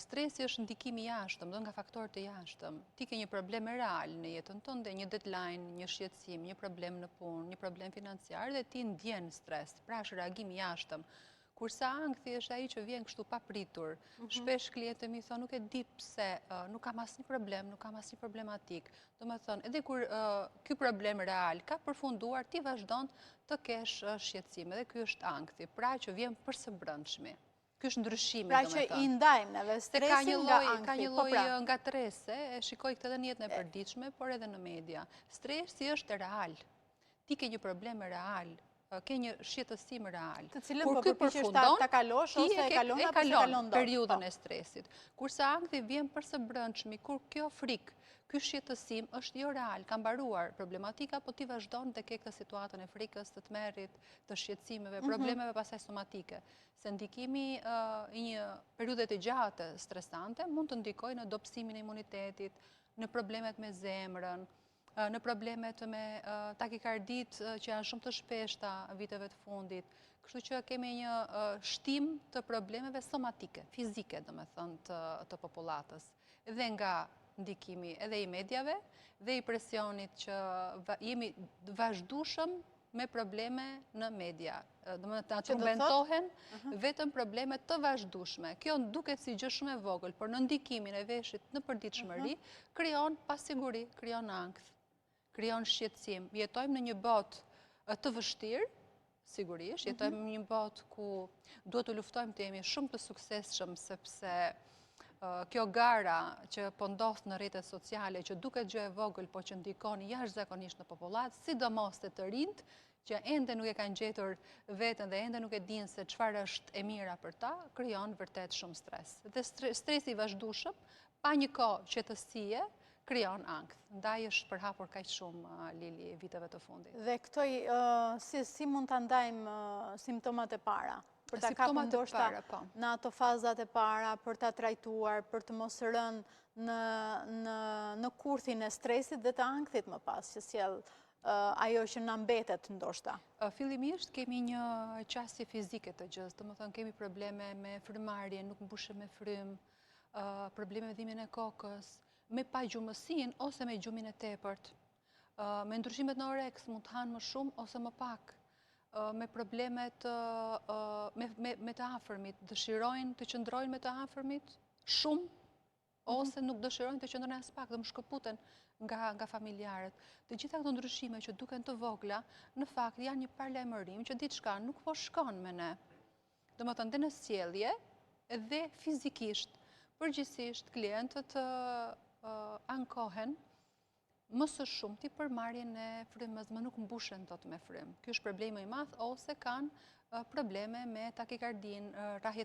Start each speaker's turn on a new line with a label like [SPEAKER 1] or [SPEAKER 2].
[SPEAKER 1] Stresi është ndikim i jashtëm, do nga faktorë të jashtëm. Ti ke një problem real në jetën tënde, një deadline, një shqetësim, një problem në punë, një problem financiar dhe ti ndjen stres. Pra është reagim i jashtëm. Kurse ankthi është ai që vjen kështu papritur. Shpesh klientët mi thonë nuk e di pse, nuk kam asnjë problem, nuk kam asnjë problematikë. Domethënë, edhe kur ky problem real ka përfunduar, ti vazhdon të kesh shqetësime dhe ky është ankthi, pra që vjen për së brendshmi. Ky është ndryshimi,
[SPEAKER 2] Pra që i ndajmë neve stresin nga ankthi.
[SPEAKER 1] Ka një
[SPEAKER 2] po
[SPEAKER 1] lloj
[SPEAKER 2] pra.
[SPEAKER 1] ngatrese, e shikoj këtë edhe në jetën e përditshme, por edhe në media. Stresi është real. Ti ke një problem real, ke një shqetësim real.
[SPEAKER 2] Të cilën po përpiqesh ta kalosh ose e kalon apo s'e kalon dot.
[SPEAKER 1] periudhën
[SPEAKER 2] po.
[SPEAKER 1] e stresit. Kurse ankthi vjen për së brendshmi, kur kjo frikë, ky shqetësim është jo real, ka mbaruar problematika, po ti vazhdon të ke këtë situatën e frikës, të tmerrit, të shqetësimeve, problemeve pasaj somatike. Se ndikimi i një periudhe të gjatë stresante mund të ndikojë në dobësimin e imunitetit, në problemet me zemrën, në problemet me takikardit që janë shumë të shpeshta viteve të fundit. Kështu që kemi një shtim të problemeve somatike, fizike, domethënë, të popullatës. Dhe nga ndikimi edhe i mediave, dhe i presionit që jemi vazhdueshëm me probleme në media. Domethënë, të trumbentohen vetëm probleme të vazhdueshme. Kjo duket si gjë shumë e vogël, por në ndikimin e veshit në përditshmëri, krijon pasiguri, krijon ankth, krijon shqetësim. Jetojmë në një botë të vështirë, sigurisht, jetojmë në një botë ku duhet të luftojmë të jemi shumë të suksesshëm, sepse kjo gara që po ndodh në rrjetet sociale, që duket gjë e vogël, po që ndikon jashtëzakonisht në popullatë, sidomos te të rinjt, që ende nuk e kanë gjetur veten dhe ende nuk e dinë se çfarë është e mira për ta, krijon vërtet shumë stres. Dhe stresi i vazhdueshëm, pa një kohë qetësie, krijon ankth. Ndaj është përhapur kaq shumë Lili viteve të fundit.
[SPEAKER 2] Dhe këto si mund ta ndajmë simptomat e para? Për ta kapur
[SPEAKER 1] Simptomat e
[SPEAKER 2] ndoshta
[SPEAKER 1] para, po.
[SPEAKER 2] në ato fazat e para, për ta trajtuar, për të mos rënë në kurthin e stresit dhe të ankthit më pas, që sjell ajo që na mbetet ndoshta.
[SPEAKER 1] Fillimisht kemi një qasje fizike të gjës, domethënë kemi probleme me frymëmarrje, nuk mbushem me frymë, probleme me dhimbjen e kokës, me pagjumësinë ose me gjumin e tepërt, me ndryshimet në oreks, mund të hanë më shumë ose më pak, me problemet me të afërmit, dëshirojnë të qëndrojnë me të afërmit shumë, ose nuk dëshirojnë të qëndrojnë as pak, dhe më shkëputen nga familjarët. Të gjitha këto ndryshime që duken të vogla, në fakt janë një paralajmërim që diçka nuk po shkon me ne. Domethënë, dhe në sjellje dhe fizikisht, përgjithsisht klientët ankohen më së shumti për marrjen e frymës, më nuk mbushen dot me frymë. Ky është problemi i madh, ose kanë probleme me takikardin, rrahjet.